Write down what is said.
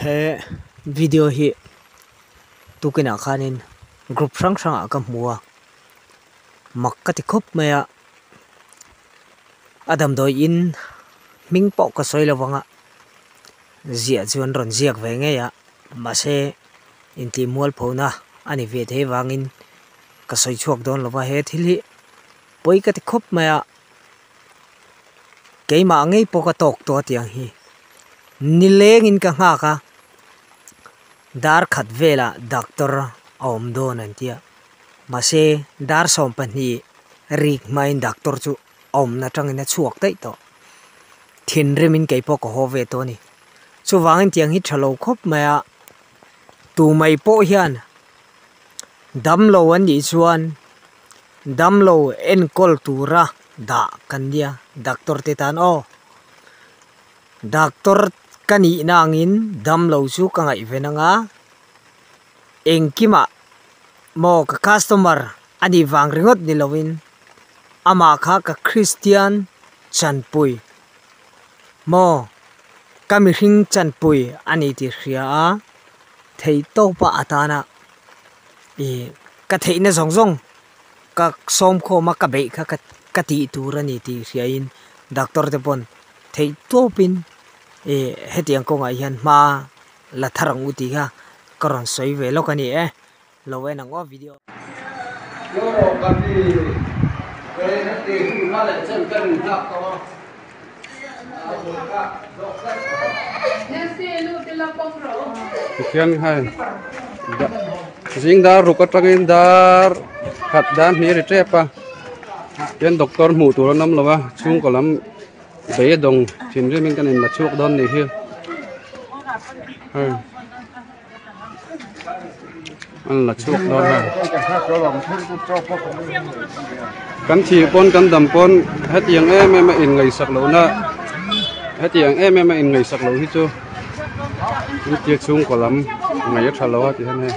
He video hi tukinah khanin group hrang hrangah ka hmu a, mak ka ti khawp mai a, a damdawi in hming pawh ka sawi lo vang a, ziah chu an rawn ziak ve ngei a, mahse intih mualphona a ni ve thei vangin ka sawi chhuak dawn lo va, he thil hi pawi ka ti khawp mai a. Keimah ngei pawh ka tawk tawh a tiang hi nilengin ka nghak a dar khat velah doctor a awm dawn an tia mahse dar 12 rik hmain doctor chu a awmna atangin a chhuak daih tawh thinrimin keipawh ka haw ve tawh a ni chuvangin tiang hi tha lo khawp mai a tumai pawh hian damlo an nih chuan. Damlo enkawl tura dah kan nia doctor te tan aw. Doctor ka nihna angin damlo chu ka ngaihven anga engkimah maw ka customer a nih vang ringawt ni lovin amah kha ka Christian chanpui maw ka mihring chanpui a ni tih hria a theihtawpa atana ih ka theihna zawng zawng ka sawm khawm a ka beih kha ka tih tur a ni tih hriain doctor te pawn theih tawpin ih hetiang kawngah hian hma la thar ang u tih kha ka rawn sawi ve lawk a ni e lo en ang aw video. Tikhian hei zing dar ruk atangin dar khat dar hnih a ri tep a tian doctor hmuh tur an awm lo a chhungkaw lam beidawng thinrim in kan in la chhuak dawn nih hi hei. An la chhuak dawn a kan thih pawn kan dam pawn hetiang em em a in ngaihsak loh na hetiang em em a in ngaihsak loh hi chu intia chhungkaw lam ngaih a tha lo a ti hian hei.